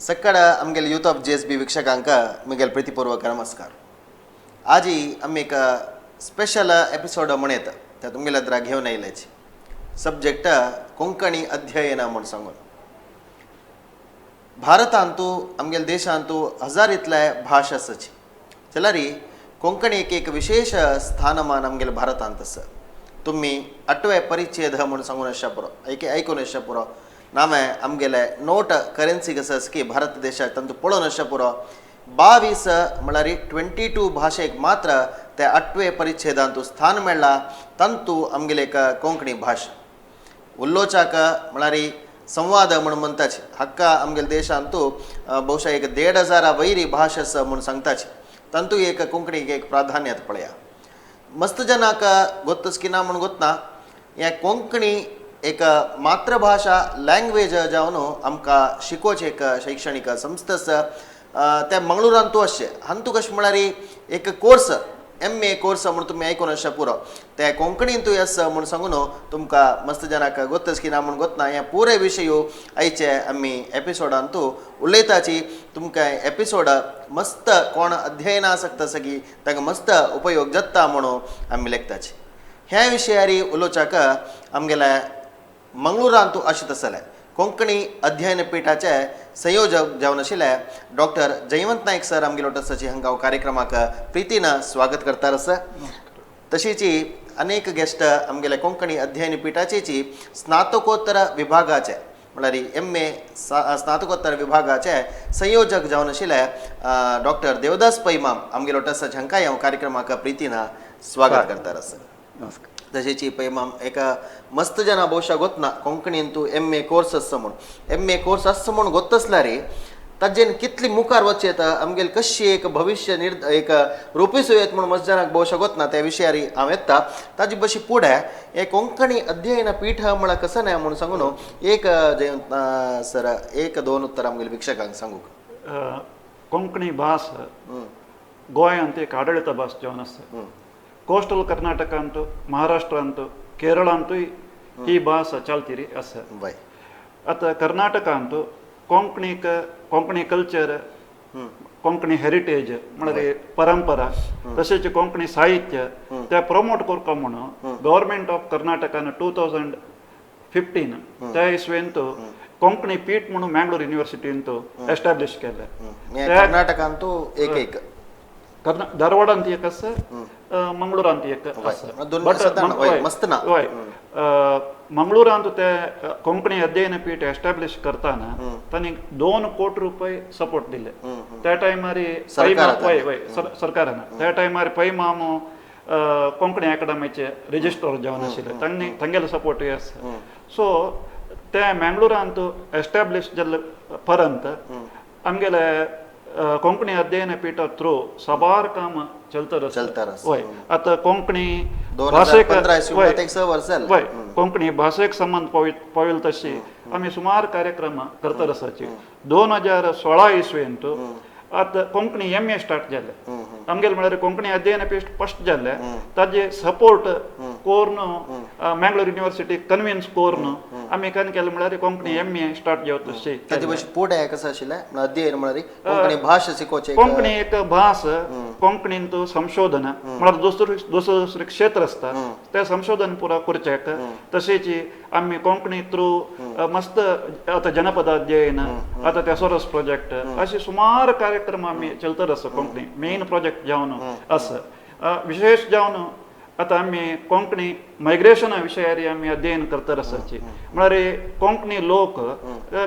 सकाळ आमगेले youth of GSB वीक्षकांक म्हगेले प्रितीपूर्वक नमस्कार. आजी आमी एक स्पेशल एपिसोड म्हणयत त्या तुमगेल्या द्रा घेवन आयल्याची सब्जेक्ट कोंकणी अध्ययन म्हूण सांगून. भारतांतू आमगेले देशांतू हजार इतले भाश आसाची जाल्यार कोंकणीक एक विशेष स्थानमान आमगेले भारतांत आसा. तुमी आठवे परिच्छेद म्हूण सांगून आसच्या पुरो, आयकून आसच्या पुरो. नामे आमगेले नोट करन्सी कसो आसा की भारत देशाक तांतू पळोवन आसच्या पुरो. 22 म्हळ्यार 22 भाशेक मात्र ते आठवे परिच्छेदांतू स्थान मेळ्ळा. तांतू आमगेले एक कोंकणी भाशा उल्लोचाक म्हळ्यार संवाद म्हूण म्हणटाची. हक्का आमगेले देशांतू बहुशा एक 1500 वयरी भाश आसा म्हूण सांगताची. तांतू एक कोंकणीक एक प्राधान्यत पळया. मस्त जनाक गोत्तस की ना म्हूण गोतना हे कोंकणी एक मातृभाशा लँग्वेज जावन आमकां शिकोवचें एक शैक्षणीक संस्था आसा. त्या मंगळुरांतू आसचें हांतू कशें म्हळ्यार एक कोर्स एम ए कोर्स म्हूण तुमी आयकून आसच्या पुरो. ते कोंकणींतूय आसा म्हूण सांगून तुमकां मस्त जनाक गोत्तस की ना म्हूण गोतना हे पुरे विशय आयचे आमी एपिसोडांतू उलयताची. तुमकां एपिसोड मस्त कोण अध्ययना आसक्त आसा की तांकां मस्त उपयोग जाता म्हणून आमी लेखताची. ह्या विशयारी उलोवच्याक आमगेले मंगळुरांतू आशित आसले कोंकणी अध्ययन पीठाचे संयोजक जावन आशिल्ले डॉक्टर जयवंत नायक सर आमगेलो आसाची. हांगा हांव कार्यक्रमाक प्रितीन स्वागत करता आसा. तशीच अनेक गेस्ट आमगेले कोंकणी अध्ययन पीठाचेची स्नातकोत्तर विभागाचे म्हळ्यार एम ए स्नातकोत्तर विभागाचे संयोजक जावन आशिल्ले डॉक्टर देवदास पैमाम आमगेलो आसाची. हांकां हांव कार्यक्रमाक प्रितीन स्वागत करता आसा. नमस्कार. तशेंच पळय एका मस्त जना बहुशा गोतना कोंकणीन तूं एम ए कोर्स आसा म्हूण. एम ए कोर्स आसा म्हूण गोत्तसल्यार ताजेन कितली मुखार वचचें येता आमगेले कशी एक भविश्य निर् एक रुपिसू येत म्हूण मस्त जनाक बहुशा गोतना त्या विशयार हांव येता. ताजे बशी फुडें हे कोंकणी अध्ययन पीठ म्हळ्यार कसं न्हय म्हूण सांगू न्हू एक जयवंत सर एक दोन उत्तर आमगेले वीक्षकांक सांगूक. कोंकणी भास गोंयांत एक आडळिता भास जावन आसा. कोस्टल कर्नाटकांत, महाराष्ट्रांत, केरळांतूय ही भास चालतिरी आसा. आतां कर्नाटकांत कोंकणीक कोंकणी कल्चर, कोंकणी हेरिटेज म्हळ्यार परंपरा, तशेंच कोंकणी साहित्य ते प्रमोट करपा म्हणून गव्हर्मेंट ऑफ कर्नाटकान 2015 त्या इस्वेंत कोंकणी पीठ म्हणून मँगलोर युनिव्हर्सिटींत एस्टॅब्लिश केलें. कर्नाटकांतू एक एक धारवाडांत एक आसा, मंगळुरांत एक आसा. मस्त ना. हय, मंगळुरांत ते कोंकणी अध्ययन पीठ एस्टॅब्लिश करतना तांणी 2 कोटी रुपये सपोर्ट दिले त्या टायमार. हय हय, सरकारान त्या टायमार पै मामो कोंकणी अकादमीचे रजिस्टर जावन आशिल्ले, तांणी तांगेलो सपोर्टूय आसा. सो ते मंगळुरांत एस्टॅब्लिश जाल्ले परंत आमगेले कोंकणी अध्ययन पीठा थ्रू साबार काम चलतर. हय, आतां कोंकणी भाशेक हय कोंकणी भाशेक संबंद पाविल तशी आमी सुमार कार्यक्रम करतर आसाची. 2016 इस्वेंत आतां कोंकणी एम ए स्टार्ट जाले आमगेले, म्हळ्यार कोंकणी अध्ययन पीठ फस्ट जाले. ताजे सपोर्ट कोरून मँगलोर युनिव्हर्सिटी कन्विन्स कोरून आमी केन्ना केलें म्हळ्यार कोंकणी एम ए स्टार्ट जावं तशी. ताजे भशेन फुडें कसं आशिल्लें अध्ययन म्हळ्यार कोंकणी भाश शिकोवचें, कोंकणी एक भास, कोंकणींत संशोधन म्हळ्यार दुसरे दुसरे दुसरे क्षेत्र आसता ते संशोधन पुरा करचें. तशेंच आमी कोंकणी थ्रू मस्त आतां जनपद अध्ययन, आतां तेसोरस प्रोजेक्ट, अशे सुमार कार्यक्रम आमी चलतर आसा. कोंकणी मेन प्रोजेक्ट जावन आसा. विशेष जावन आतां आमी कोंकणी मायग्रेशना विशयार आमी अध्ययन करतर आसाची. म्हळ्यार कोंकणी लोक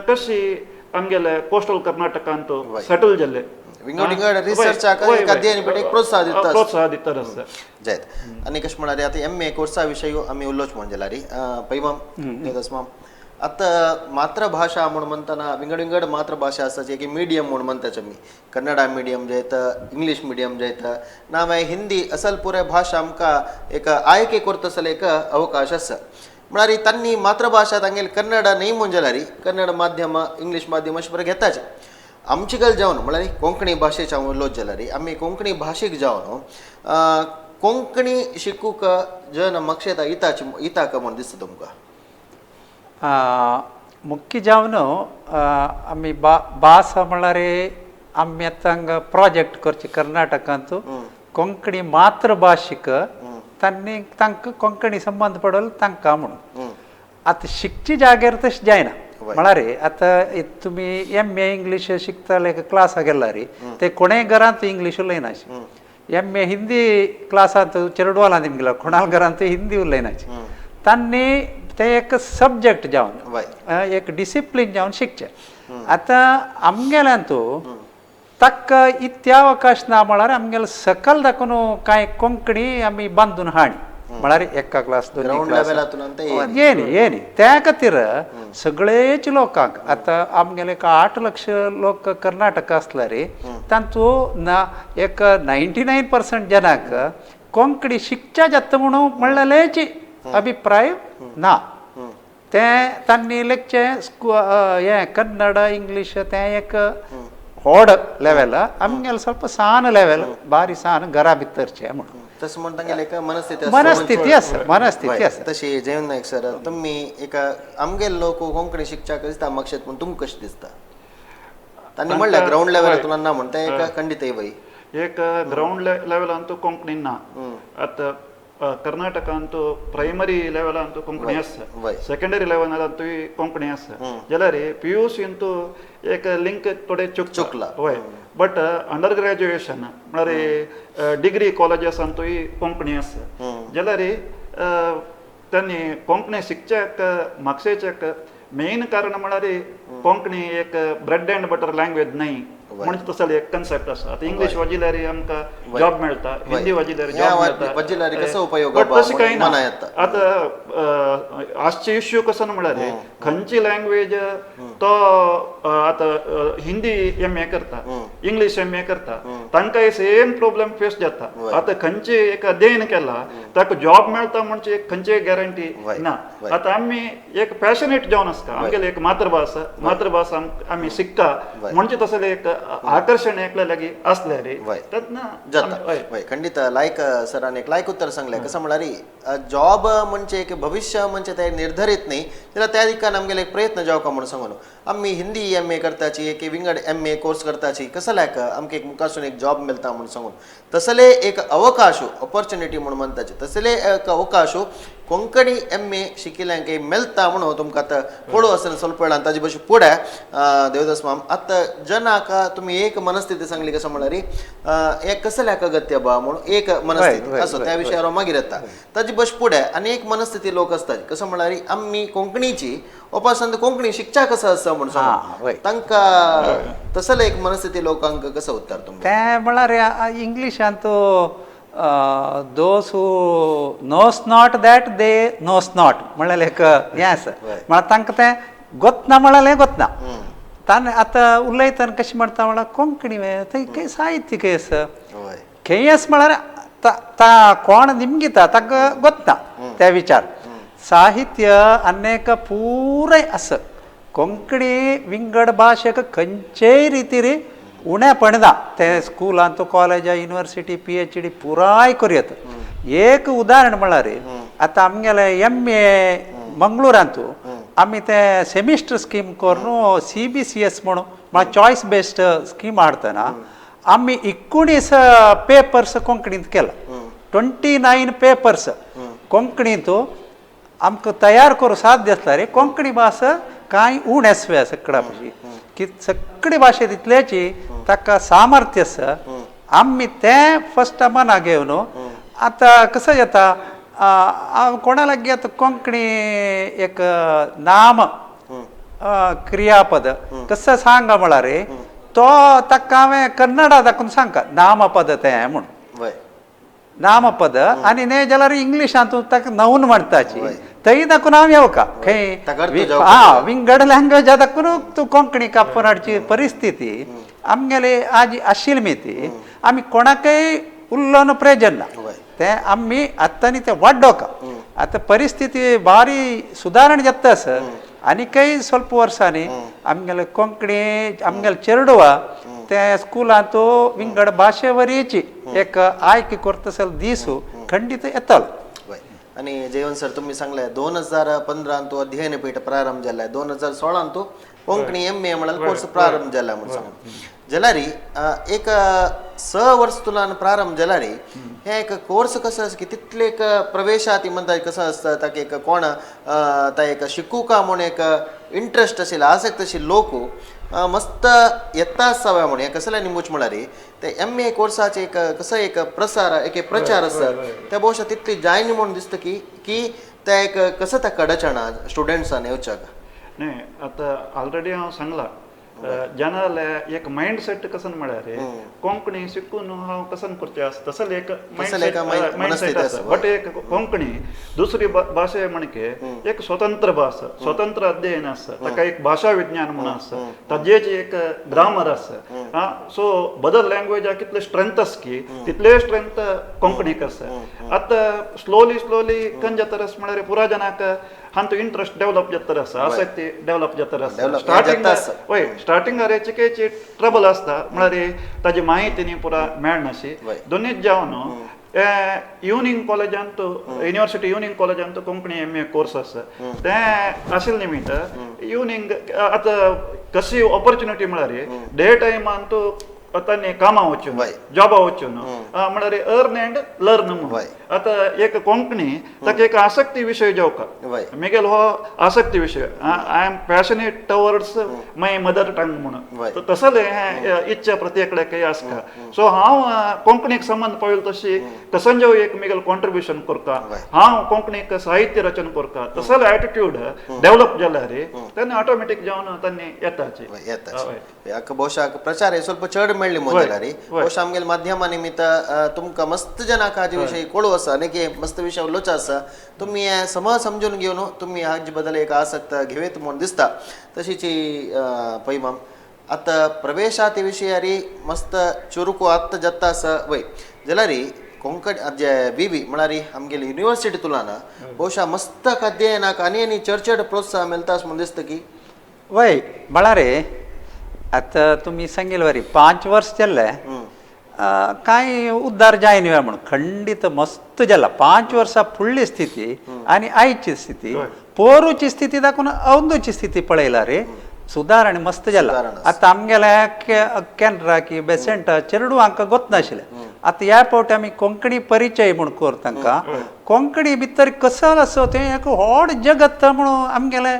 कशी आमगेले कोस्टल कर्नाटकांत सेटल जाल्ले विंगड विंगड रिसर्चाक एक अध्ययन पीठ एक प्रोत्साहन दिता, प्रोत्साहन दिता आसा. जायत. आनी कशें म्हळ्यार आतां एम ए कोर्सा विशय आमी उलोवच म्हण जाल्यार पैमाम देवदास माम आतां मातृभाशा म्हूण म्हणटना विंगड विंगड मातृभाशा आसा जे की मिडियम म्हूण म्हणटाचे आमी. कन्नडा मिडियम जायत, इंग्लीश मिडियम जायत, ना मागीर हिंदी असल पुराय भाशा आमकां एक आयके करता एक अवकाश आसा. म्हळ्यार तांणी मातृभाशा तांगेली कन्नड न्हय म्हूण जाल्यार कन्नड माध्यम, इंग्लीश माध्यम अशें बरें घेताचे. आमचे गल जावन म्हळ्यार कोंकणी भाशेचे हांव उलोवच जाल्यार आमी कोंकणी भाशेक जावन कोंकणी शिकूंक जन मक्षेता इताची इताक म्हूण दिसता तुमकां? मुख्य जावन आमी भास म्हळ्यार आमी आतां हांगा प्रोजेक्ट करचे कर्नाटकांत कोंकणी मातृभाशीक तांणी तांकां कोंकणी संबंद पडल तांकां म्हणून. आतां शिकचे जाग्यार तशें जायना म्हळ्यार आतां तुमी एम ए इंग्लीश शिकताले क्लासाक गेल्यार ते कोणेय घरांत इंग्लीश उलयनाशे. एम ए हिंदी क्लासांत चेरडवालांत निमगेला कोणाल घरांत हिंदी उलयनाशे. तांणी ते एक सब्जेक्ट जावन एक डिसिप्लीन जावन शिकचे. आतां आमगेल्यांत ताका इत्यावकाश ना म्हळ्यार आमगेले सकल दाखोवन कांय कोंकणी आमी बांदून हाणी म्हळ्यार एका क्लास दोन क्लास येनी येनी. त्या खातीर सगळेच लोकांक आतां आमगेले एक 8 लक्ष लोक कर्नाटक आसल्यार तांचो ना एक 99% जनांक कोंकणी शिकच्या जाता म्हणून म्हणलेलेच अभिप्राय ना. तें तांणी लेगचें हें कन्नड इंग्लीश तें एक व्हड लेवल, आमगेलें ಸ್ವಲ್ಪ सान लेवल बारी सान घरा भितरचें म्हणून तसं म्हणून तांगेले एक मनस्थिती मनस्थिती आसा मनस्थिती आसा. तशी जयवंत नायक सर, तुमी एक आमगेले लोक कोंकणी शिकच्याक दिसता मागशेत म्हूण तुमकां कशें दिसता? तांणी म्हणलें ग्रावंड लेवलातून ना म्हण तें एक खंडीत बाई एक ग्रावंड लेवलांतू कोंकणी ना. आतां कर्नाटकांतू प्रैमरी लेवलांतू कोंकणी आसा, सेकेंडरी लेवलांतूय कोंकणी आसा, जाल्यार पी यू सींतू एक लिंक थोडे चुकला. हय, बट अंडर ग्रॅज्युएशन म्हळ्यार डिग्री कॉलेजीसांतूय कोंकणी आसा, जाल्यार तांणी कोंकणी शिकच्याक म्हापशेच्याक मेन कारण म्हळ्यार कोंकणी एक ब्रेड अँड बटर लँग्वेज न्हय म्हणून तसो एक कन्सेप्ट आसा. आतां इंग्लीश वाजिल्यार आमकां जॉब मेळटा, हिंदी वाजिल्यार जॉब मेळटा, कसो उपयोग बट तशें कांय ना. आतां आजचे इश्यू कसो म्हळ्यार खंयची लँग्वेज तो आतां हिंदी एम ए करता, इंग्लीश एम ए करता, तांकां सेम प्रॉब्लेम फेस जाता. आतां खंयचे एक अध्ययन केला ताका जॉब मेळटा म्हणजे खंयची गॅरंटी ना. आतां आमी एक पॅशनेट जावन आसता, आमगेली एक मातृभास मातृभास आमी शिकता म्हणजे तसलें एक आकर्शण एकल्या लागीं आसलें रे तेन्ना जाता. हय, खंडीत लायक सरान एक लायक उत्तर सांगलें. कसं म्हळ्यार जॉब म्हणजे एक भविष्य म्हणजे ते निर्धारित न्ही, जाल्यार त्या दिकान आमगेले एक प्रयत्न जावका म्हणून सांगून आमी हिंदी एम ए करताची, एक विंगड एम ए कोर्स करताची, कसल्याक आमकां एक मुखासून एक जॉब मेळटा म्हणून सांगून तसले एक अवकाश ऑपॉर्च्युनिटी म्हणून म्हणटाचे तसले एक अवकाश कोंकणी एम ए शिकिल्ल्यांक मेळटा म्हणून तुमकां आतां पळोवं आसतना ಸ್ವಲ್ಪ वेळान ताजे भशेन फुडें देवदास माम आतां जनाक तुमी एक मनस्थिती सांगली कसं म्हळ्यार एक कसल्याक अगत्य बा म्हणून एक मनस्थिती असो त्या विशयावर मागीर येता ताजी बस फुडें आनी एक मनस्थिती लोक आसता कसं म्हळ्यार आमी कोंकणीची ओपासन कोंकणी शिकच्या कसं आसा म्हणून सांगून तांकां तसले एक मनस्थिती लोकांक कसं उत्तर तुमी? तें म्हळ्यार इंग्लिशांत those who knows not that they knows not म्हणलें एक हें आसा. म्हळ्यार तांकां तें गोतना म्हणलें गोतना ताणें आतां उलयतना कशें म्हणटा म्हळ्यार कोंकणी थंय खंय साहित्य खंय आसा खंय आसा म्हळ्यार कोण निमगिता ताका गोतना ते विचार. साहित्य अनेक पुराय आसा कोंकणी विंगड भाशेक खंयचेय रितीर उणेपण ना. ते स्कुलांत कॉलेजा युनिवर्सिटी PhD पुराय करयत. एक उदाहरण म्हळ्यार आतां आमगेले एम ए मंगळुरांत आमी ते सेमिस्टर स्कीम करून CBCS म्हणून म्हळ्यार चॉयस बेस्ड स्कीम हाडटना आमी 19 पेपर्स कोंकणींत केला. 29 पेपर्स कोंकणींत आमकां तयार करूं साध्य आसल्यार कोंकणी भास कांय उण आसवे सगळ्या भाशे की सगळे भाशे तितल्याची ताका सामर्थ्य आसा. आमी तें फस्ट मना घेवन आतां कसं जाता कोणा लागीं आतां कोंकणी एक नाम क्रियापद कसं सांगा म्हळ्यार तो ताका हांवें कन्नडा दाखोवन सांगता नामपद तें म्हणून नामपद आनी न्हय जाल्यार इंग्लिशांत ताका नवन म्हणटाची थंय दाखोवन हांव येवका खंय हा विंगड लँग्वेजा दाखोवन तूं कोंकणी कापून हाडची परिस्थिती आमगेली आज आशिल्ली मी ती आमी कोणाकय उल्लोन प्रयोजन ना. तें आमी आतां न्ही तें वाडोवका आतां परिस्थिती भारी सुदारण जाता आसा. आनीकय ಸ್ವಲ್ಪ वर्सांनी आमगेले कोंकणी आमगेले चेरडुवा ते स्कुलांत विंगड भाशे वरीची एक आयकी करता दीस खंडीत येतलो. आनी जयवंत सर तुमी सांगले 2015 तूं अध्ययनपीठ प्रारंभ जाल्ले, 2016 तूं कोंकणी एम ए म्हळ्यार कोर्स प्रारंभ जाला म्हूण सांगून जाल्यार एक 6 वर्स तुलान प्रारंभ जाल्यार हे एक कोर्स कसो आसा की तितले एक प्रवेशाती म्हणटा कसो आसता ताका एक कोण ता एक शिकूका म्हूण एक इंट्रस्ट आशिल्लो आसक्त आशिल्लो लोक मस्त येता आसावे म्हूण हें कसलें निमूच म्हळ्यार ते एम ए कोर्साचे एक कसो एक प्रसार एक प्रचार आसा ते बहुशा तितली जायना म्हूण दिसता की की ते एक कसो ताका अडचण स्टुडंट्सान येवच्याक. न्ही आतां ऑलरेडी हांव सांगलां जनाले एक मायंड सेट कसन म्हळ्यार कोंकणी शिकून हांव कसन करचें आसा तसले एक मायंड सेट आसा. बट एक कोंकणी दुसरी भाशे म्हणके एक स्वतंत्र भास, स्वतंत्र अध्ययन आसा, ताका एक भाशा विज्ञान म्हणून आसा, ताजेच एक ग्रामर आसा. सो बदल लँग्वेजाक कितले स्ट्रेंथ आसा की तितले स्ट्रेंथ कोंकणीक आसा. आतां स्लोली स्लोली खंय जाता आसा म्हळ्यार पुरा जनाक हांतू इंट्रस्ट डेवलप जाता आसा, आसक्ती डेवलप जाता आसा. स्टार्टिंग वय स्टार्टिंग चिकेची ट्रबल आसता म्हळ्यार ताजी माहिती न्ही पुरा मेळनाशी. दोनीच जावन इवनींग कॉलेजांत युनिवर्सिटी इवनींग कॉलेजांत कोंकणी एम ए कोर्स आसा तें आशिल्ले निमित्त इवनींग आतां कशी ऑपॉर्च्युनिटी म्हळ्यार डे टायमान तांणी कामां वचून जॉबा वचून म्हळ्यार अर्न अँड लर्न म्हणून आतां एक कोंकणी ताका एक आसक्ती विशय जावका मिगेल हो आसक्ती विशय, I am passionate towards my mother tongue म्हणून तसले हें इच्छा प्रत्येक आसता. सो हांव कोंकणीक संबंद पावल तशी कसंजो एक मिगेल कॉन्ट्रिब्युशन करता, हांव कोंकणीक साहित्य रचन करता, तसले एटिट्यूड डेवलप जाल्यार तेन्ना ऑटोमॅटीक जावन तांणी येताची येता. बहुशा प्रचार ಸ್ವಲ್ಪ चड मेळ्ळी म्हूण जाल्यार बहुशा आमगेले माध्यमा निमित्त तुमकां मस्त जनाक हाजे विशयी कळू आसा आनी की मस्त विशय उलोवचो आसा, तुमी हें समज समजून घेवन तुमी हाजे बद्दल एक आसक्त घेवयत म्हूण दिसता. तशीच पळय माम आतां प्रवेशाती विशयारी मस्त चुरुको आत्तां जाता आसा वय जाल्यार कोंकण जे विवी म्हळ्यार आमगेली युनिवर्सिटी तुलना बहुशा मस्त अध्ययनाक आनी आनी चड चड प्रोत्साहन मेळटा अशें म्हूण दिसता की वय म्हळ्यार आतां तुमी सांगिल्ले वरी 5 वर्स जाल्ले कांय उद्धार जायना म्हणून खंडीत मस्त जाला. 5 वर्सां फुडली स्थिती आनी आयची स्थिती पोरूची स्थिती दाखोवन अंदूची स्थिती पळयला रे सुदारण मस्त जाला. आतां आमगेले केनरा की बेसेंटा चेरडुवांक गोतनाशिल्लें. आतां ह्या फावटी आमी कोंकणी परिचय म्हूण कर तांकां कोंकणी भितर कसो आसा तें एक व्हड जगत म्हणून आमगेले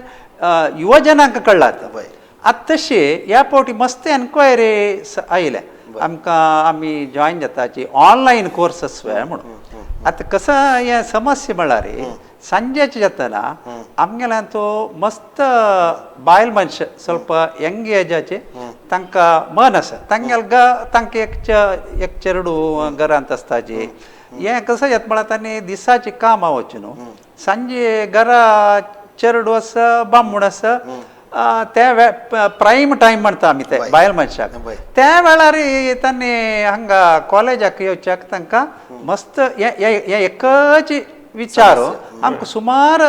युवजनांक कळ्ळां. आतां आतां तशें ह्या फावटी मस्त एन्क्वायरी आयल्या आमकां आमी जॉयन जाताची ऑनलायन कोर्स आसवे म्हणून. आतां कसो हें समस्या म्हळ्यार सांजेचे जातना आमगेल्या तो मस्त बायल मनशां ಸ್ವಲ್ಪ यंग एजाचे तांकां मन आसा तांगेले तांकां एक चेरडू घरांत आसताची हें कसं जाता म्हळ्यार तांणी दिसाची कामां वचून न्हू सांजे घरा चेरडू आसा बामूण आसा त्या प्रायम टायम म्हणटा आमी ते बायल मनशाक त्या वेळार तांणी हांगा कॉलेजाक येवच्याक तांकां मस्त हे एकच विचार आमकां सुमार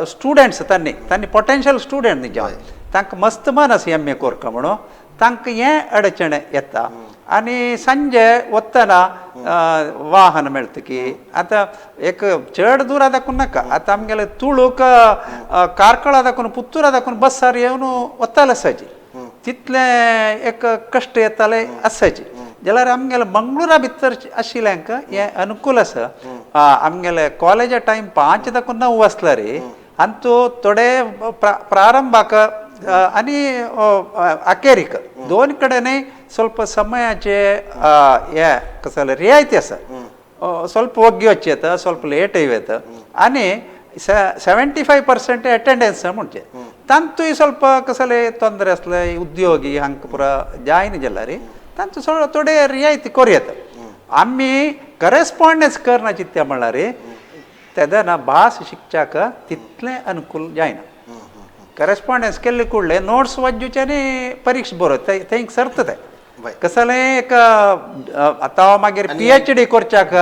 स्टुडंट्स तांणी तांणी पोटेन्शियल स्टुडंट न्ही जावन तांकां मस्त मन आसा एम ए कोरका म्हणून तांकां हें अडचण येता. आनी सांजे वतना वाहन मेळटा की आतां एक चड दूरा दाखोवन नाका आतां आमगेले तुळूक कार्कळा दाखोवन पुत्तुरा दाखोवन बसार येवन वताले आसाची तितलें एक कश्ट येताले आसाची. जाल्यार आमगेले मंगळुरा भितर आशिल्ल्यांक हें अनुकूल आसा. आमगेले कॉलेजा टायम 5 दाखोवन 9 वाजल्यार आनी तो थोडे प्रारंभाक आनी अखेरीक दोन कडेन ಸ್ವಲ್ಪ समयाचे हे कसले रियायती आसा, ಸ್ವಲ್ಪ ಒಗ್ಗಿ वच्चे येता ಸ್ವಲ್ಪ लेट येता आनी 75% अटेंडन्स म्हणजे तांतूय ಸ್ವಲ್ಪ कसले ತೊಂದರೆ आसले उद्योगी हांकां पुरा जायना जाल्यार तांचो सगळो थोडे रियायती करूं येता. आमी करस्पॉन्डन्स करना चिंत्या म्हणल्यार तेन्ना भास शिकच्याक तितलें अनुकूल जायना. करस्पॉन्डन्स केल्ले कुडले नोट्स वाचूच्यानी परीक्षा बरोवप थंय सरता तें कसलें एक आतां मागीर PhD करच्याक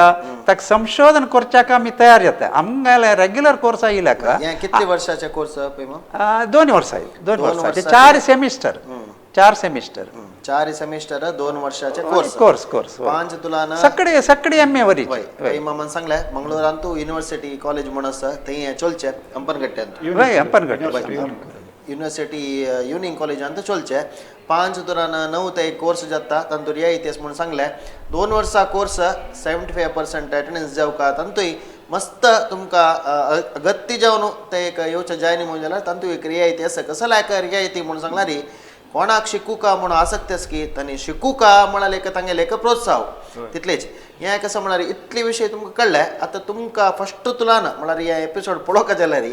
ताका संशोधन करच्याक आमी तयार जाता. आमगेले रेग्युलर कोर्स आयिल्ल्याक कितले वर्साचे कोर्स? 2 वर्सां 2 वर्सां 4 सेमिस्टर 4 सेमिस्टर. 4 सेमिस्टर 2 वर्षाचे कोर्स कोर्स कोर्स 5 तुला सगळे सगळे एम ए वरी. वय मामान सांगले मंगळूरांतू युनिव्हर्सिटी कॉलेज म्हणून आसा थंय हें चलचें हंपनगट्ट्यांत. वय हंपनगट्टे युनिव्हर्सिटी युनियन कॉलेजांत चलचें 5 तुरान 9 ते एक कोर्स जाता तांतू रियायती आसा म्हणून सांगलें. 2 वर्सां कोर्स 75% अटेंडन्स जावका तांतूय मस्त तुमकां अगत्य जावन ते एक येवचें जायनी म्हणून जाल्यार तांतूय एक रियायती आसा. कसला एक रियायती म्हणून सांगल्यार कोणाक शिकूका म्हणून आसक्त आसा की तांणी शिकूका म्हळ्यार एक तांगेलें एक प्रोत्साहन तितलेच. हें कसं म्हळ्यार इतले विशय तुमकां कळ्ळे. आतां तुमकां फस्ट तुलान म्हळ्यार हे एपिसोड पळोवंक जाल्यार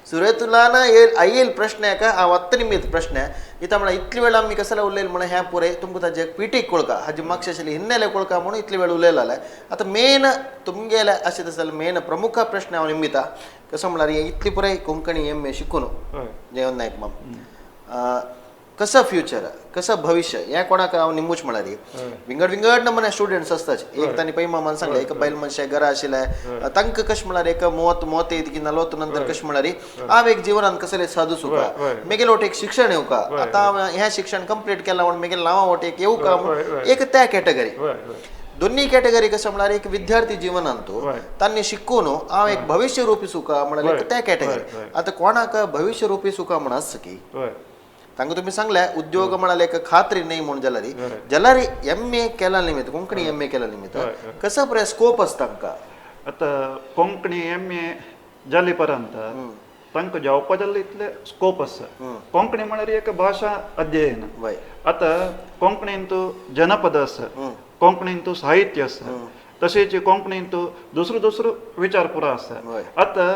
सुरवेतुलान आयल प्रश्न एका हांव आत्तां निमित्त प्रश्न इतां म्हळ्यार इतले वेळ आमी कसले उलयले म्हणून हें पुरें तुमकां ताजे पिटीक कळका हाजी मागशे आशिल्ली हिन्नेले कळका म्हणून इतले वेळ उलयले. आतां मेन तुमगेले अशें तसले मेन प्रमुख प्रश्न हांव निमिता कसो म्हळ्यार हें इतली पुराय कोंकणी एम ए शिकून जयवंत नायक माम कसं फ्युचर कसं भविष्य हें कोणाक हांव निमूच म्हळ्यार विंगड विंगड नमुने स्टुडंट्स आसतात. एक तांणी पै मामान सांगलें एक बायल मनशा घरा आशिल्लें तांकां कशें म्हळ्यार एक 30 35 की 40 नंतर कशें म्हळ्यार हांव एक जिवनान कसलें साधू सुका मेगेले वटेक एक शिक्षण येवका आतां हांव हें शिक्षण कंप्लीट केलां म्हूण मेगेले नांवा वटेक येवका म्हूण एक त्या कॅटेगरी. दोन्ही कॅटेगरी कसं म्हळ्यार एक विद्यार्थी जिवनांत तांणी शिकून हांव एक भविष्य रुपी सुका म्हळ्यार एक त्या कॅटेगरी. आतां कोणाक भविष्य रुपी सुका म्हण आसता की तांकां तुमी सांगले उद्योग म्हळ्यार एक खात्री न्ही म्हूण जाल्यार जाल्यार एम ए केला निमित्त कोंकणी एम ए केला निमित्त कसो बरें स्कोप आसता तांकां. आतां कोंकणी एम ए जाली पर्यंत तांकां जावपा जाल्ले इतले स्कोप आसा. कोंकणी म्हळ्यार एक भाशा अध्ययन. आतां कोंकणींत जनपद आसा, कोंकणींत साहित्य आसा, तशेंच कोंकणींत दुसरो दुसरो विचार पुरो आसा. आतां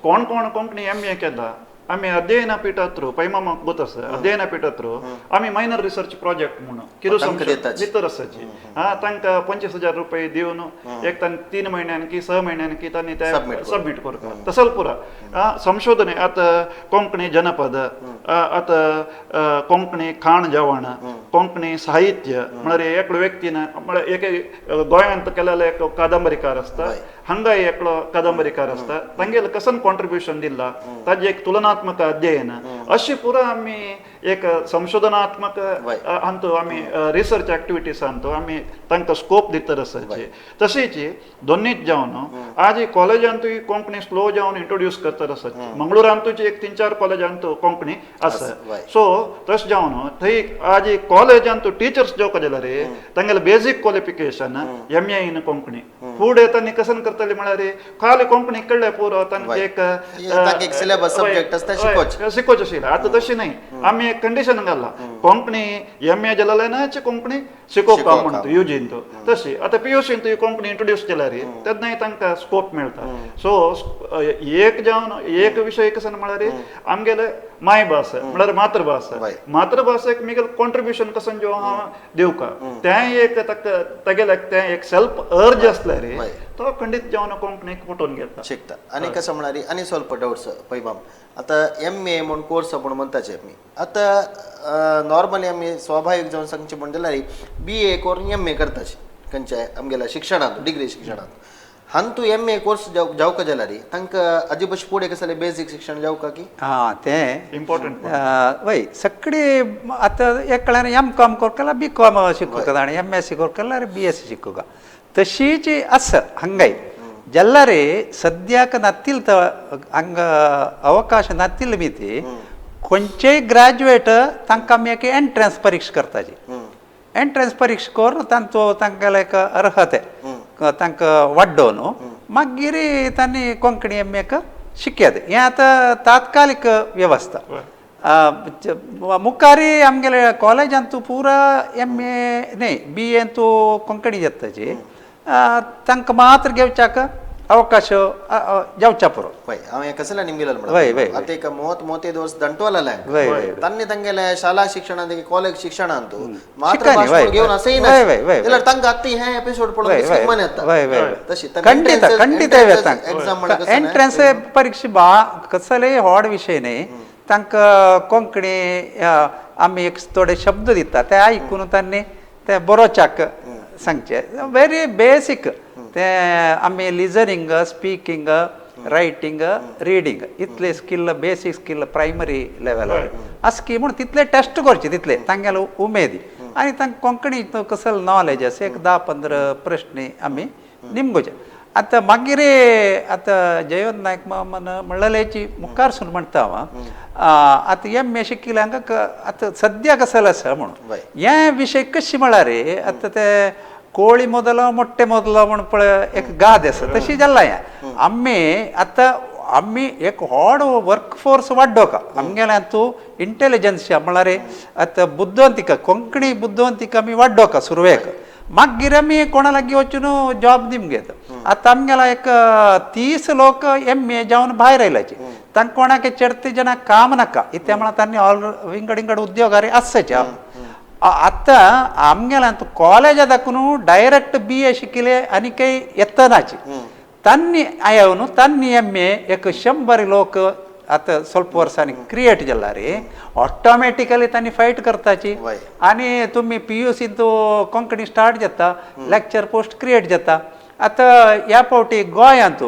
कोण कोण कोंकणी एम ए केला आमी अध्ययना पीठा थ्रू पैमामाक गोत आसा अध्ययना पीठा थ्रू आमी मायनर रिसर्च प्रोजेक्ट म्हणून कितें भितर आसाची हा तांकां 25,000 रुपये दिवन एक तांकां 3 म्हयन्यान की 6 म्हयन्यान की तांणी ते सबमीट करता. तसल पुरा संशोधन. आतां कोंकणी जनपद, आतां कोंकणी खाण जेवण, कोंकणी साहित्य म्हळ्यार एकलो व्यक्तीन म्हळ्यार एक गोंयांत केलेलो एक कादंबरीकार आसता, हांगाय एकलो कादंबरीकार आसता, तांगेलें कसन कॉन्ट्रिब्युशन दिलां ताजें एक तुलनात्मक अध्ययन अशी पुरा आमी एक संशोधनात्मक हांतू आमी रिसर्च एक्टिविटीज हांतू आमी तांकां स्कोप दितर आसाची. तशीच दोनीच जावन आज कॉलेजांतूय कोंकणी स्लो जावन इंट्रोड्यूस करतर आसाची. मंगळुरांतूच एक 3-4 कॉलेजांतू कोंकणी आसा. सो तशें जावन थंय आज कॉलेजांतू टिचर्स जेवका जाल्यार तांगेलें basic qualification M A in Konkani. फुडें तांणी कसन करतले म्हळ्यार खाली कोंकणी कळ्ळें पुरो तांकां एक शिकोवचें आशिल्लें. आतां तशें न्हय, आमी एक कंडिशन घाला कोंकणी एम ए जाल्यार नाच कोंकणी शिकोवपा म्हणटा युजीन तशी. आतां P you seen Konkani introduce केल्यार तेन्नाय तांकां स्कोप मेळटा. सो एक जावन एक विशय कसन म्हळ्यार आमगेले मायभास म्हळ्यार मातृभास, मातृभाशेक मिगेल कॉन्ट्रिब्युशन कसन जो हांव दिवका तें एक ताका तागेले तें एक सेल्फ अर्ज आसल्यार तो खंडीत जावन कोंकणीक पटोवन घेता शिकता. आनी कसं म्हळ्यार आनी स्वल्प डावट्स पैबाम आतां एम ए म्हूण कोर्स म्हूण म्हणटाचे आमी आतां नॉर्मली आमी स्वाभावीक जावन सांगचें म्हण जाल्यार बी ए करून एम ए करताचे खंयच्या आमगेल्या शिक्षणांत डिग्री शिक्षणांत हांतू एम ए कोर्स जावका जाल्यार तांकां आजी बशेन फुडें कसलें बेजीक शिक्षण जावका की हां तें इम्पॉर्टंट. वय सगळी आतां एक कळ्ळ्यार एम कॉम करकला बी कॉम शिकूका आनी एम एस सी करकला बी एस सी शिकूका तशीच आसा हांगाय जाल्यार सद्याक नातील हांगा अवकाश नातील मिती खंयचेय ग्रॅज्युएट तांकां आमी एक एंट्रन्स परीक्षा करताची. एंट्रन्स परीक्षा करून तांचो तांकां एक अर्हते तांकां वाडोवन मागीर तांणी कोंकणी एम एक शिकयात. हें आतां तात्कालीक वेवस्था. मुखारी आमगेले कॉलेजांत पुरा एम ए न्हय बी ए तूं कोंकणी जाताची तांकां मात्र घेवच्याक अवकाश जावच्या पुरो. वय हांव हें कसलें निमगेलें वय वय आतां एक 30-35 वर्स दंटवाला वय वय तांणी तांगेले शाळा शिक्षणांत कॉलेज शिक्षणांत मातृभाशा घेवन असंय ना जाल्यार तांकां आतां हें एपिसोड पळोवन मन येता. वय वय तशी खंडीत खंडीत एंट्रन्स परीक्षा बा कसलेय व्हड विशय न्हय. तांकां कोंकणी आमी एक थोडे शब्द दिता ते आयकून तांणी ते बरोवच्याक सांगचे व्हेरी बेसीक ते आमी लिजनिंग स्पिकींग रायटींग रिडींग इतले स्किल बेसीक स्किल प्रायमरी लेवलार आसकी म्हूण तितले टेस्ट करचे तितले तांगेले उमेदी. आनी तांकां कोंकणी कसलो नॉलेज आसा एक 10-15 प्रश्न आमी निमगोचे. आतां मागीर आतां जयवंत नायक मामान म्हणलेची मुखार सून म्हणटा हांव आतां एम ए शिकिल्ल्यांक आतां सद्या कसलो आसा म्हणून हे विशय कशी म्हळ्यार आतां ते कोळी मोदलो मोट्टे मोदलो म्हण पळय एक गाद आसा तशी जाला हें. आमी आतां आमी एक व्हड वर्क फोर्स वाडोवका आमगेल्या तूं इंटेलिजन्स म्हळ्यार आतां बुद्धवंतिका कोंकणी बुद्धवंतिका आमी वाडोवका सुरवेक, मागीर आमी कोणा लागीं वचून जॉब निमगेत. आतां आमगेला एक 30 लोक एम ए जावन भायर आयल्याचे, तांकां कोणाक चडते जणां काम नाका इत्या म्हळ्यार तांणी ऑल विंगड विंगड उद्योगारी आसचे. आतां आमगेल्या कॉलेजा दाखून डायरेक्ट बी ए शिकिले आनी काही येतनाची तांणी आयो न्हू तांणी एम ए एक 100 लोक आतां ಸ್ವಲ್ಪ वर्सांनी क्रिएट जाला रे ऑटोमॅटिकली तांणी फायट करताची. आनी तुमी पी यू सींत कोंकणी स्टार्ट जाता, लेक्चर पोस्ट क्रिएट जाता. आतां ह्या फावटी गोंयांत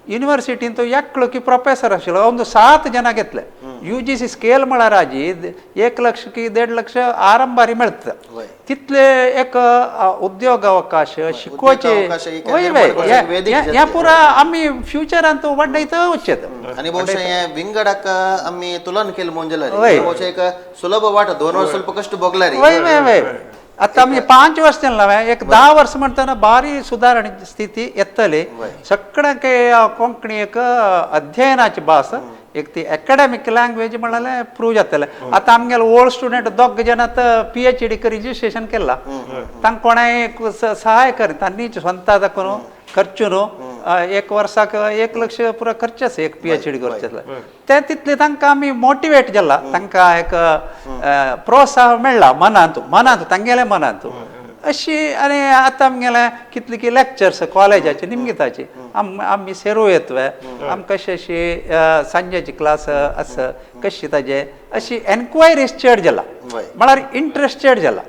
युनिवर्सिटींत एकलो की प्रोफेसर आशिल्लो अंदू 7 जाणां घेतले. You ji C scale म्हळ्यार आजी 1 लक्ष की 1.5 लक्ष आरंभारी मेळटा तितले एक उद्योग अवकाश शिकोवचे हे पुरा आमी फ्युचरांत वाडयत वचचें. आनी बहुशा हे विंगडाक आमी तुलन केलें म्हणून जाल्यार बहुशा एक सुलभ वाट 2 वर्स ಸ್ವಲ್ಪ कश्ट भोगला रे. वय वय वय आतां आमी 5 वर्स जालें, एक 10 वर्स म्हणटना भारी सुदारण स्थिती येतली. सगळ्यांक कोंकणी एक अध्ययनाची भास एक ती एकाडेमीक लँग्वेज म्हणल्यार प्रूव जातलें. आतां आमगेले ओल्ड स्टुडंट 2 जाण आतां पी एच डी रजिस्ट्रेशन केलां, तांकां कोणाय सहाय कर तांणी स्वता दाखोवन खर्च न्हू एक वर्साक 1 लक्ष पुरा खर्च आसा एक पी एच डी करचें ते तितले तांकां आमी मोटिवेट जाला, तांकां एक प्रोत्साहन मेळ्ळा मनांत मनांत तांगेले मनांत अशी. आनी आतां आमगेले कितले की लेक्चर्स कॉलेजाचे निमगिताचे आमी सेरू येतवे आमकां कशी अशी सांजेची क्लास आसा कशी ताजे अशी एन्क्वायरीज चड जाला म्हळ्यार इंट्रस्ट चड जाला.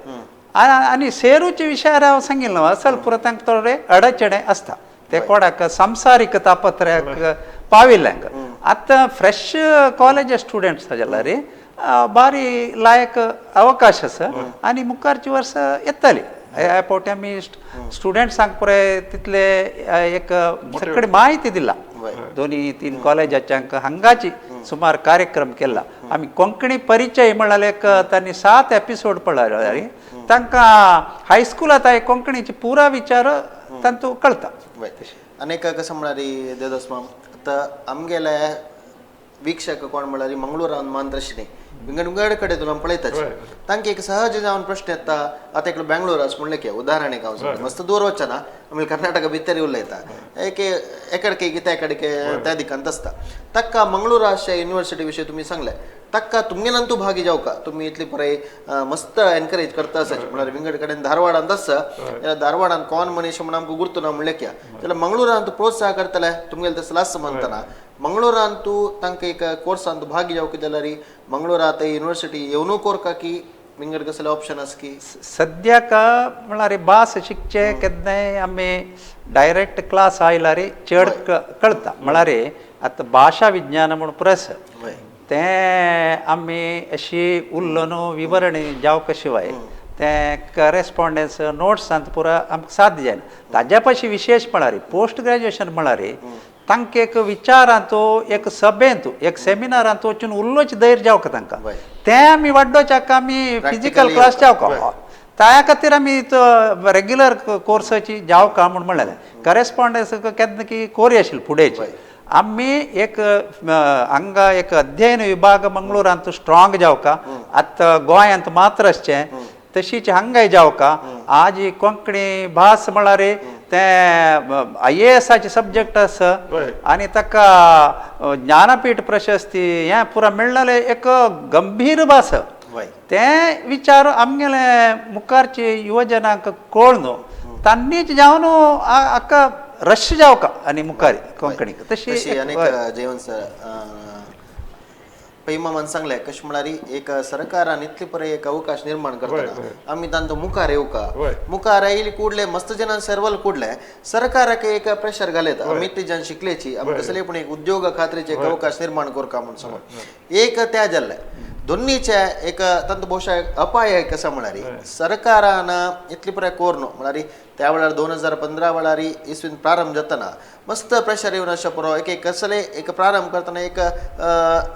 आनी सेरूच्या विशयार हांव सांगिल्लें असल पुरो तांकां थोडे अडचणे आसता ते कोणाक संवसारीक तापत्र्याक पाविल्ल्यांक. आतां फ्रेश कॉलेज स्टुडंट्स जाल्यार भारी लायक अवकाश आसा आनी मुखारची वर्सां येतली. ह्या फावटी आमी स्टुडंट्सांक पुराय तितले एक सगळी म्हायती दिला, 2-3 कॉलेजाच्यांक हांगाची सुमार कार्यक्रम केला. आमी कोंकणी परिचय म्हळ्यार एक तांणी 7 एपिसोड पळयले, तांकां हायस्कुलांत कोंकणीची पुरा विचार तांतू कळटा. अनेक कसं म्हळ्यार देवदास माम आतां आमगेले वीक्षक कोण म्हळ्यार मंगळूरान मानत्रशी न्ही विंगड विंगड कडेन तुला पळयताच तांकां एक सहज जावन प्रश्न येता. आतां एकलो बेंगळूर आसा म्हणलें की उदाहरण एक हांव सांगता, मस्त दूर वचना आमी कर्नाटका भितर उलयता एक एकडके कितें एकडके त्या दिकांत आसता. ताका मंगळूर आसा युनिवर्सिटी विशयी तुमी सांगलें, ताका तुमगेल्यान भागी जावका तुमी इतली पळय मस्त एनकरेज करता आसाची म्हळ्यार विंगड कडेन धारवाडांत आसा जाल्यार धारवाडान कोण मनीस म्हण आमकां गुर्तू ना म्हणलें की जाल्यार मंगळुरांत प्रोत्साह करतले तुमगेले तसलो आसा म्हणटना मंगळुरांत तूं तांकां एक कोर्सांत भागी जावंक जाल्यार मंगळुरा युनिवर्सिटी येवनू कोरका की विंगड कसले ऑप्शन आसा की सद्याक म्हळ्यार भास शिकचे केन्नाय आमी डायरेक्ट क्लास आयल्यार चड कळटा. म्हळ्यार आतां भाशा विज्ञान म्हूण प्रस तें आमी अशी उल्लो न्हू विवरणी जावका शिवाय तें करेस्पॉन्डन्स नोट्सांत पुरा आमकां साध्य जायना. ताज्या पाशी विशेश म्हळ्यार पोस्ट ग्रॅज्युएशन म्हळ्यार तांकां एक विचारांत एक सभेंत एक सेमिनारांत वचून उल्लोच धैर्य जावका तांकां तें आमी वाडोवच्याक आमी फिजिकल क्लास जावका त्या खातीर आमी रेग्युलर कोर्साची जावका म्हूण म्हणलें. करेस्पॉन्डन्स केन्ना की कोरी आशिल्ली फुडेंची आमी एक हांगा एक अध्ययन विभाग मंगळुरांत स्ट्रॉंग जावका आतां गोंयांत मात्र आसचें तशीच हांगाय जावका. आज कोंकणी भास म्हळ्यार तें I ए एसाचे सब्जेक्ट आसा आनी ताका ज्ञानपीठ प्रशस्ती हें पुरा मेळ्ळें एक गंभीर भास तें विचार आमगेले मुखारचे युवजनांक कळ न्हू तांणीच जावन हाका रश जावका आनी मुखार कोंकणीक तशी. अनेक जयवंत सर पैमामान सांगलें कशें म्हळ्यार एक सरकारान इतले पळय एक अवकाश निर्माण करतना आमी तांचो मुखार येवका मुखार आयली कुडले मस्त जणां सर्वल कुडले सरकाराक एक प्रेशर घालयता आमी इतली जण शिकलेची आमी कसले पण एक उद्योग खात्रीचे एक अवकाश निर्माण करका म्हूण सांगून एक त्या जाल्लें. दोन्हीचे एक तांतू बहुशा अपाय कसं म्हळ्यार सरकारान इतली पुराय कोर न्हू म्हळ्यार त्या वेळार 2015 वेळार इसवीन प्रारंभ जातना मस्त प्रेशर येवन अशें पुरो एक एक कसले एक प्रारंभ करतना एक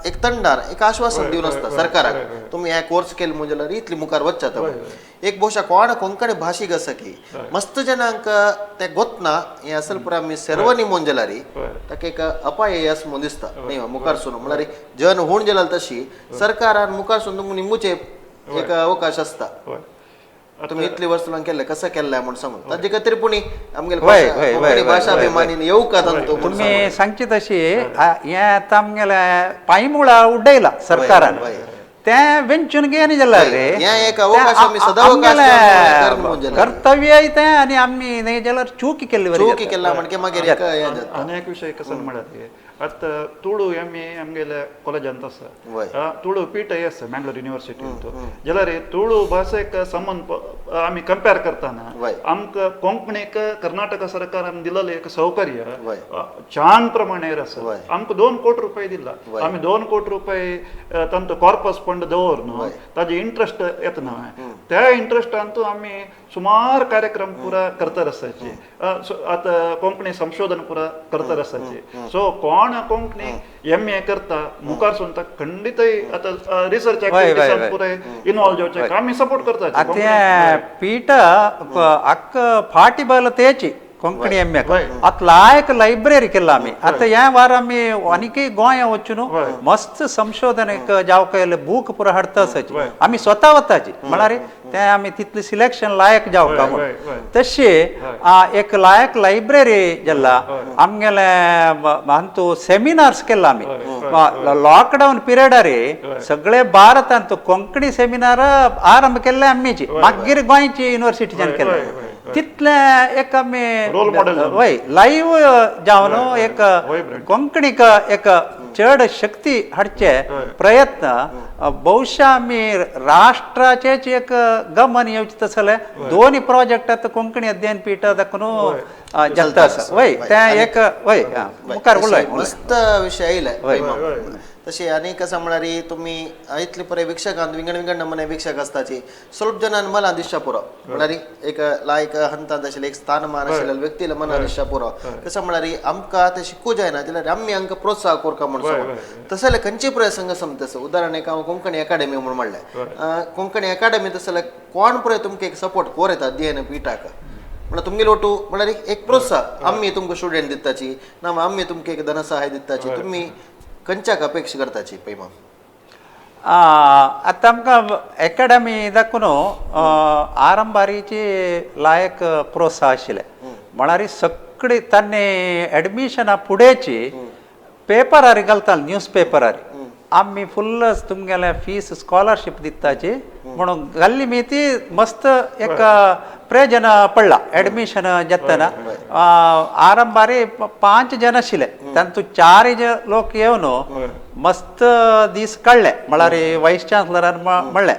एक तंडार एक आश्वासन दिवन आसता सरकाराक तुमी हे कोर्स केले म्हूण जाल्यार इतली मुखार वचचात. एक बहुशा कोण कोंकणी भाशीक आसा की मस्त जणांक ते गोतना हे असल पुराय आमी सर्वनी म्हूण जाल्यार ताका एक अपाय अस म्हूण दिसता न्ही मुखार सून म्हळ्यार जन हूण जाल्यार तशी सरकारान मुखार सून तुमकां निमूचे एक अवकाश आसता. तुम्ही इतली वर्स केल्ले कसं केल्लें म्हूण सांगून ताजे खातीर पुणी आमगेले कोंकणी भाशा अभिमानी येवका तांतू तुमी सांगची तशी हें आतां आमगेले पांयमुळां उडयला सरकारान तें वेंचून घेवन जाल्यार रे कर्तव्य तें आनी आमी न्ही जाल्यार चूक केल्ली चूक केल्ला म्हणजे मागीर आनी एक विशय कसो म्हळ्यार आतां तुळू एम ए आमगेल्या कॉलेजांत आसा, तुळू पीठ आसा मँगलोर युनिवर्सिटींत जाल्यार तुळू भाशेक संबंद आमी कंपेर करतना आमकां कोंकणीक कर्नाटक सरकारान दिलेलें एक सौकर्य छान प्रमाणे आसा. आमकां 2 कोटी रुपये दिला, आमी 2 कोटी रुपये तांचो कॉर्पस फंड दवरून ताजे इंट्रस्ट येतना त्या इंट्रस्टांत आमी सुमार कार्यक्रम पुरा करता आसाची. आतां कोंकणी संशोधन पुरा करता आसाची. सो कोण कोंकणी एम ए करता मुखार सून खंडीतय आतां रिसर्च एक्टिविटीज पुराय इन्वॉल्व जावचे आमी सपोर्ट करता. आतां पीठ अक्क फाटी बल तेची कोंकणी एम ए आतां लायक लायब्ररी केला आमी. आतां ह्या वार आमी आनीकय गोंया वचून मस्त संशोधन एक जावंक बूक पुरा हाडता आसाची आमी स्वता वताची म्हळ्यार तें आमी तितलें सिलेक्शन लायक जावंक म्हूण. तशें एक लायक लायब्ररी जाला आमगेले हांतू सेमिनार्स केला आमी लॉकडावन पिरियडार सगळे भारतांत कोंकणी सेमिनार आरंभ केल्ले आमीची मागीर गोंयची युनिवर्सिटीच्यान केल्ले तितले एक आमी वय लायव्ह जावन एक कोंकणीक एक चड शक्ती हाडचे प्रयत्न बहुशा आमी राष्ट्राचेच एक गमन येवचें तसलें दोनी प्रोजेक्ट आतां कोंकणी अध्ययन पीठ दाखोवन जाता आसा वय तें एक वय मुखार उलय मस्त विशय आयले. तशें आनी कसं म्हळ्यार तुमी इतले पळय वीक्षकांत विंगड विंगड नमुने वीक्षक आसताची स्वल्प जणान मला दिसच्या पुरो म्हळ्यार एक लायक हंतांत आशिल्लें एक स्थानमान आशिल्ल्या व्यक्तीला मना दिसच्या पुरो कसं म्हळ्यार आमकां तें शिकूं जायना जाल्यार आमी आमकां प्रोत्साह करता म्हूण सांगून तशें जाल्यार खंयचे पळय संघ संस्था उदाहरण एक हांव कोंकणी अकाडेमी म्हूण म्हणलें कोंकणी अकाडेमी तशें जाल्यार कोण पळय तुमकां एक सपोर्ट कोर येता अध्ययन पीठाक म्हळ्यार तुमगेलो ओटू म्हळ्यार एक प्रोत्साह आमी तुमकां स्टुडंट दिताची ना आमी तुमकां एक धनसहाय दिताची तुमी खंयच्याक अपेक्षा करताची पैमा? आतां आमकां एकाडमी दाखोवन आरंभारीची लायक प्रोत्साह आशिल्लें म्हळ्यार सगळी तांणी एडमिशना फुडेंची पेपरार घालताले न्यूज पेपरार आमी फुल्ल तुमगेले फीस स्कॉलरशीप दिताची म्हणून घाल्ली मी ती मस्त एक प्रयोजन पडला एडमिशन जातना आरंभारी 5 जण आशिल्ले तांतू 4 लोक येवन मस्त दीस काडले म्हळ्यार वायस चान्सलरान म्हणलें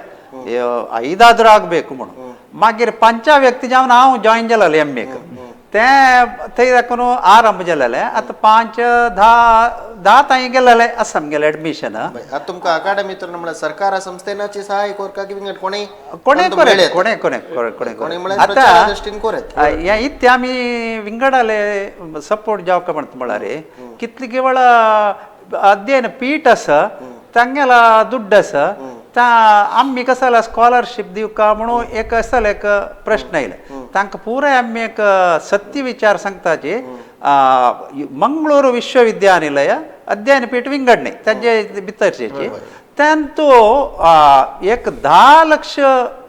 5 ಆಗಬೇಕು म्हणून मागीर 5 व्यक्ती जावन हांव जॉयन जालें एम एक तें थंय दाखोवन आरंभ जालेलें आतां 5 10 10 तांय गेलेलें आसा आमगेलें एडमिशन. आतां तुमकां अकाडमी तर म्हळ्यार सरकारा संस्थेनाची सहाय कोरका की विंगड कोणेय कोणेय कोरेत कोणेय कोणेय कोणेय आतां दृश्टीन कोरेत हें इतलें आमी विंगडाले सपोर्ट जावका म्हणटा म्हळ्यार कितले केवळ अध्ययन पीठ आसा तांगेला दुड्ड आसा आमी कसं स्कॉलरशीप दिवका म्हणून एक आसतालें एक प्रश्न आयले तांकां पुराय आमी एक सत्य विचार सांगताची मंगळूर विश्वविद्यानिलय अध्ययन पीठ विंगडणे ताजे भितरचेची तांतू एक 10 लक्ष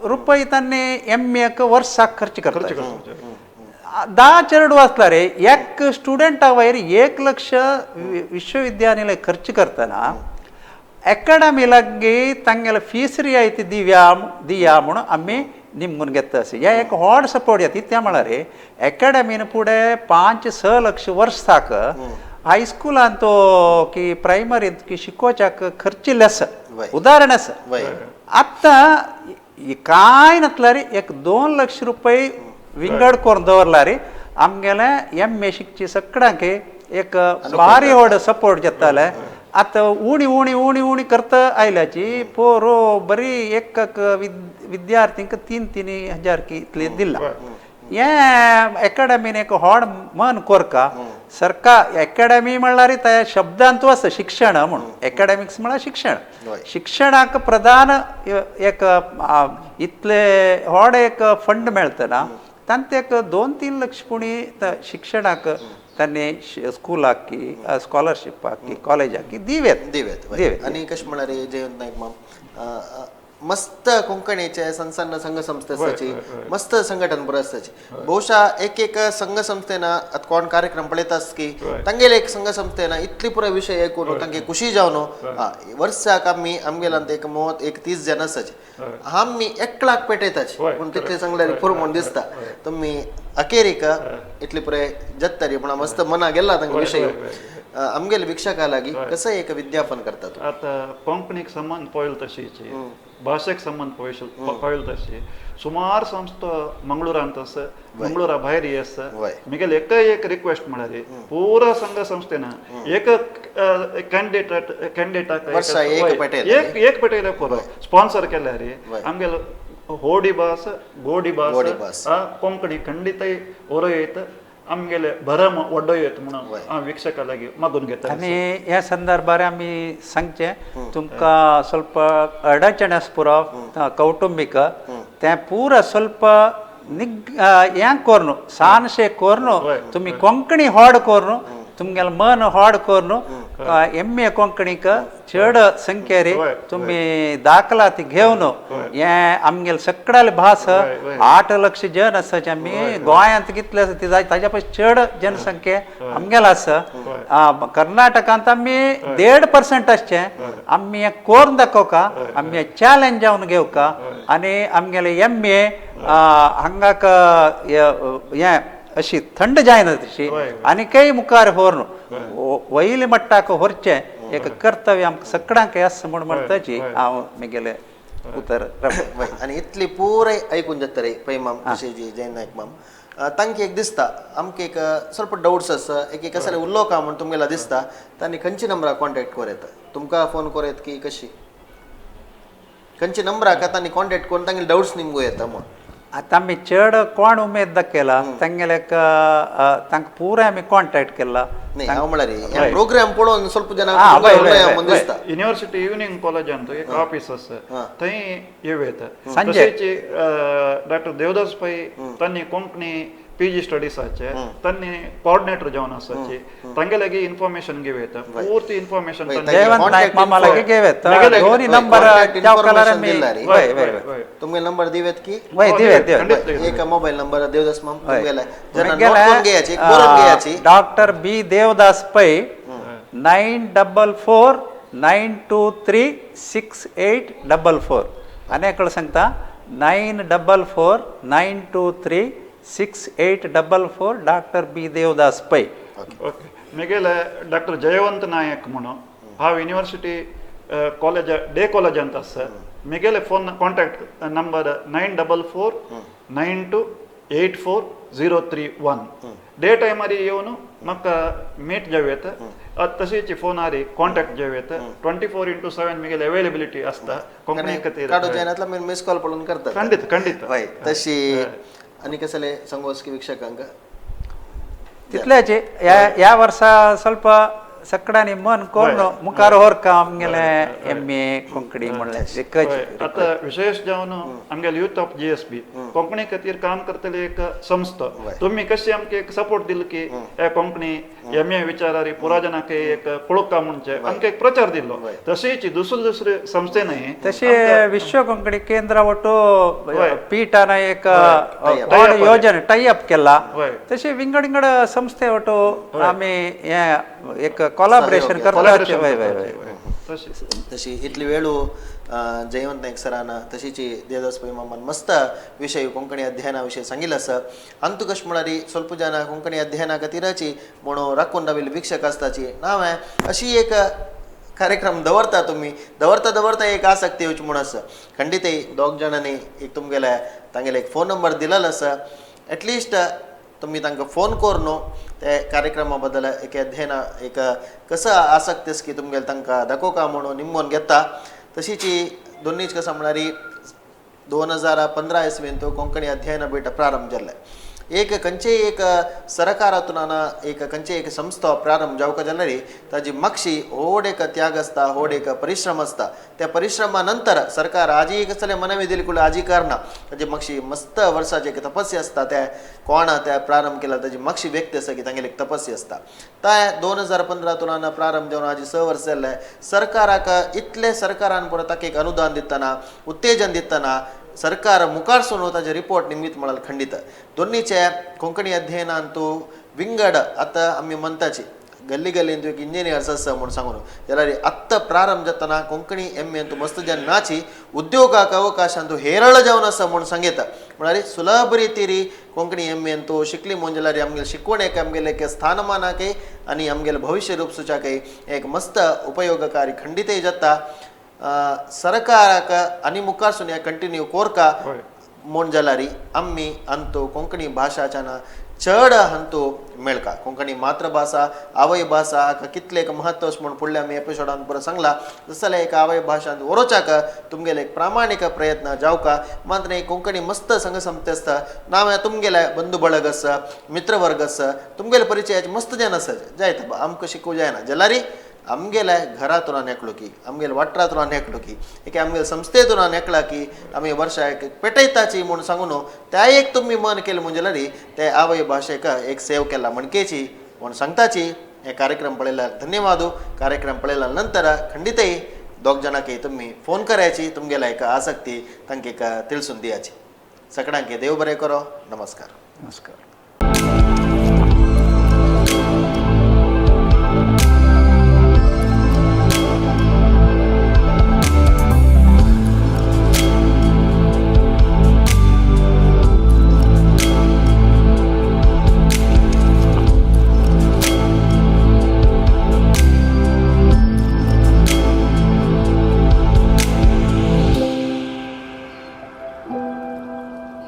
रुपये तांणी एम एक वर्साक खर्च करता 10 चेरडू आसला रे एक स्टुडंटा वयर 1 लक्ष विश्वविद्यानिलय खर्च करतना अकाडमी लागीं तांगेले फीस रियायती दिव्या दिया म्हणून आमी निमगून घेता अशें हे एक व्हड सपोर्ट येता त्या म्हळ्यार अकाडमीन फुडें 5-6 लक्ष वर्साक हायस्कुलांत तो की प्रायमरींत की शिकोवच्याक खर्चिल्लें आसा उदाहरण आसा. आतां कांय नासल्यार एक 2 लक्ष रुपये विंगड करून दवरल्यार आमगेलें एम ए शिकची सगळ्यांक एक भारी व्हड सपोर्ट जाताले. आतां उणी उणी उणी उणी करता आयल्याची पोरो बरी एक विद्यार्थींक 3-3 हजार की इतले दिला. हें एकाडमीन एक व्हड मन कोरका सरकार एकाडमी म्हणल्यार त्या शब्दांतू आसा शिक्षण म्हणून, एकाडमिक्स म्हळ्यार शिक्षण, शिक्षणाक प्रधान एक इतले व्हड एक फंड मेळतना तांचे एक 2-3 लक्ष पुणी शिक्षणाक तांणी स्कुलाक की स्कॉलरशिपाक की कॉलेजाक की दिवेत दिवेत. आनी कशें म्हळ्यार जयवंत नायक माम मस्त कोंकणीचे सण सण संघ संस्थे आसताची, मस्त संघटन बरो आसताची. बहुशा एक एक संघ संस्थेन आतां कोण कार्यक्रम पळयता की तांगेले एक संघ संस्थेन इतली पुराय विशय आयकून तांगे खुशी जावन वर्साक आमी आमगेल्यान एक मत एक 30 जण आसताची आमी 1 लाख पेटयताची पूण तितले सांगल्यार पुरो म्हूण दिसता. तुमी अखेरीक इतली पुराय जत्तरी पूण मस्त मना गेला तांकां विशय आमगेले भिक्षका लागीं कसं एक विज्ञापन करतात. आतां कोंकणीक संबंद पळयल तशीची भाशेक संबंद पळयल तशी सुमार संस्था मंगळूरांत आसा, मंगळूरा भायर आसा. मिगेले एकय एक रिक्वेस्ट म्हळ्यार पुरा संघ संस्थेन एक कॅन्डिडेटाक एक पेटयल्यार पुरो स्पॉन्सर केल्यार आमगेलो होडी भास गोडी भास कोंकणी खंडितय ओरयत आमगेले भरम वड्डोयत म्हणून हांव वीक्षका लागीं मागून घेता. आनी ह्या संदर्भार आमी सांगचें तुमकां ಸ್ವಲ್ಪ अडचण आसा पुरो कौटुंबीक तें पुरा ಸ್ವಲ್ಪ निग हें करून सानशें करून तुमी कोंकणी होड करून तुमगेलें मन होड करून एम ए कोंकणीक चड संख्येर तुमी दाखलात घेवन हें आमगेले सगळ्याले भास 8 लक्ष जन आसा आमी गोंयांत कितले आसा ती ताज्या पयस चड जनसंख्या आमगेले आसा. कर्नाटकांत आमी 1.5% आसचें आमी हें करून दाखोवका, आमी हें चॅलेंज जावन घेवका आनी आमगेले एम ए हांगाक हें अशी थंड जायना तशी आनी मुखार व्हरून वयले मट्टाक व्हरचें एक कर्तव्य आमकां सगळ्यांक आसा म्हूण म्हणटाची हांव म्हगेलें उतर. आनी इतली पुराय आयकून जाता रे पै माम तशें जयंत नायक माम तांकां एक दिसता आमकां एक ಸ್ವಲ್ಪ डौट्स आसा एक एक कसले उलोवका म्हूण तुमगेला दिसता तांणी खंयच्या नंबराक कॉन्टेक्ट करूं येता, तुमकां फोन करूं येता की कशी खंयच्या नंबराक तांणी कॉन्टेक्ट करून तांगेले डाउट्स निमगू येता म्हूण. आतां आमी चड कोण उमेद दाखयला तांगेले तांकां पुराय आमी कॉन्टेक्ट केला. हांव म्हळ्यार प्रोग्राम पळोवन ಸ್ವಲ್ಪ जन दिसता. युनिव्हर्सिटी इव्हनिंग कॉलेजांत एक ऑफीस आसा थंय येवं येता. तशेंच डॉक्टर देवदास पै तांणी कोंकणी पी जी स्टडीसाचे तांणी कोऑर्डिनेटर जावन आसाचे तांगे लागीं इन्फॉर्मेशन घेवं येता, पूर्ती इन्फॉर्मेशन तुमगे नंबर दिवेत की एक मोबायल नंबर देवदास माम तुमगेले doctor B Devdas Pai 944 923 6844 आनी एकलो सांगता 944 923 6844 doctor B Devdas Pai. Okay मिगेले डॉक्टर जयवंत नायक म्हणून हांव युनिव्हर्सिटी कॉलेज डे कॉलेजांत आसा. मिगेले फोन कॉन्टॅक्ट नंबर 944 92 84 031. डे टायमार येवन म्हाका मीट जावं येता, तशीच फोनार कॉन्टॅक्ट जावं येता. 24x7 मिगेले अवेलेबिलिटी आसता कोंकणी खातीर. मिस कॉल पळोवन करता. खंडीत खंडीत तशी आनी कसले सांगू की वीक्षकांक तितल्याचे ह्या वर्सा ಸ್ವಲ್ಪ सगळ्यांनी मन करून मुखार व्हरका आमगेले एम ए कोंकणी म्हणलें. आतां विशेष जावन आमगेले youth of G S B Konkani खातीर काम करतले एक संस्था तुमी कशी आमकां एक सपोर्ट दिलो की हे कोंकणी एम ए विचारारी पुरा जनाक एक पळोवका म्हणचे आमकां एक प्रचार दिलो. तशीच दुसरे दुसरे संस्थेनय तशें विश्व कोंकणी केंद्र वटू पीठान एक योजना टाय अप केला. तशें विंगड विंगड संस्थे वटू आमी हें एक कोलाबरेशन करता. तशी इतली वेळू जयवंत नायक सरान तशीच देवदास पै मामान मस्त विशय कोंकणी अध्ययना विशय सांगिल्लो आसा. अंतू कशें म्हळ्यार ಸ್ವಲ್ಪ जन कोंकणी अध्ययना खातीराची म्हणून राखून राविल्ले वीक्षक आसताची नांव अशी एक कार्यक्रम दवरता तुमी दवरता दवरता एक आसक्ती येवची म्हूण आसा. खंडीतय दोग जाणांनी एक तुमगेले तांगेले एक फोन नंबर दिलेलो आसा. एटलिस्ट तुम्ही तांकां फोन करून ते कार्यक्रमा बद्दल एक अध्ययन एक कसं आसक्ती की तुमगेले तांकां दाखोवका म्हणून निमगोन घेता. तशीच दोन्हीच कसं म्हळ्यार 2015 इसवींत कोंकणी अध्ययन पीठ प्रारंभ जाल्लें. एक खंयचेय एक सरकारातून एक खंयचेय एक संस्था प्रारंभ जावका जाल्यार ताजी मागशी व्हड एक त्याग आसता, व्हड एक परिश्रम आसता. त्या परिश्रमा नंतर सरकार आजी कसले मनवी दिली कुल आजी करना ताजी मागशी मस्त वर्साची एक तपस्या आसता. त्या कोण त्या प्रारंभ केला ताजी मागशी व्यक्ती आसा की तांगेली एक तपस्या आसता. त्या 2015 प्रारंभ जावन आजी 6 वर्स जाल्ले सरकाराक इतले सरकारान पुरो ताका एक अनुदान दितना, उत्तेजन दितना सरकार मुखार सोडून ताजे रिपोर्ट निमित्त म्हळ्यार खंडीत. दोन्हीचे कोंकणी अध्ययनांतू विंगड आतां आमी म्हणटाची गल्ली गल्लींत एक इंजिनियर्स आसा म्हूण सांगून जाल्यार आत्तां प्रारंभ जातना कोंकणी एम एंतू मस्त जन नाची उद्योगाक अवकाशांतू हेरळ जावन आसा म्हूण सांगता. म्हळ्यार सुलभ रितीरी कोंकणी एम एंतू शिकली म्हूण जाल्यार आमगेले शिकवणेक आमगेले एक स्थानमानाकय आनी आमगेले भविश्य रूप सुचाकय एक मस्त उपयोगकारी खंडीतय जाता. सरकाराक आनी मुखार सून कंटिन्यू कोरका म्हूण जाल्यार आमी अंतू कोंकणी भाशाच्यान चड हंतू मेळका. कोंकणी मातृभाषा आवय भाशा हाका कितलें एक महत्व म्हूण फुडल्या आमी एपिसोडान पुरो सांगला. जसले एक आवय भाशांत वरोवच्याक तुमगेले एक प्रामाणीक प्रयत्न जावका. मात्र कोंकणी मस्त संग संपते आसता नांव तुमगेले बंधू बळग आसा, मित्रवर्ग आसा, तुमगेले परिचयाचे मस्त जन आसा जायत आमकां शिकूं जायना जाल्यार आमगेले घरातून एकलो की आमगेले वाठारांतून एकलो की एके आमगेले संस्थेतून एकला की आमी वर्षा एक पेटयताची म्हूण सांगून त्या एक तुमी मन केलें म्हूण जाल्यार ते आवय भाशेक एक सेव केला म्हणकेची म्हूण सांगताची. हे कार्यक्रम पळयल्यार धन्यवाद. कार्यक्रम पळयल्या नंतर खंडीतय दोग जाणांक तुमी फोन करायची, तुमगेले एक आसक्ती तांकां एक तिळसून दियाची. सगळ्यांक देव बरें करो. नमस्कार. नमस्कार.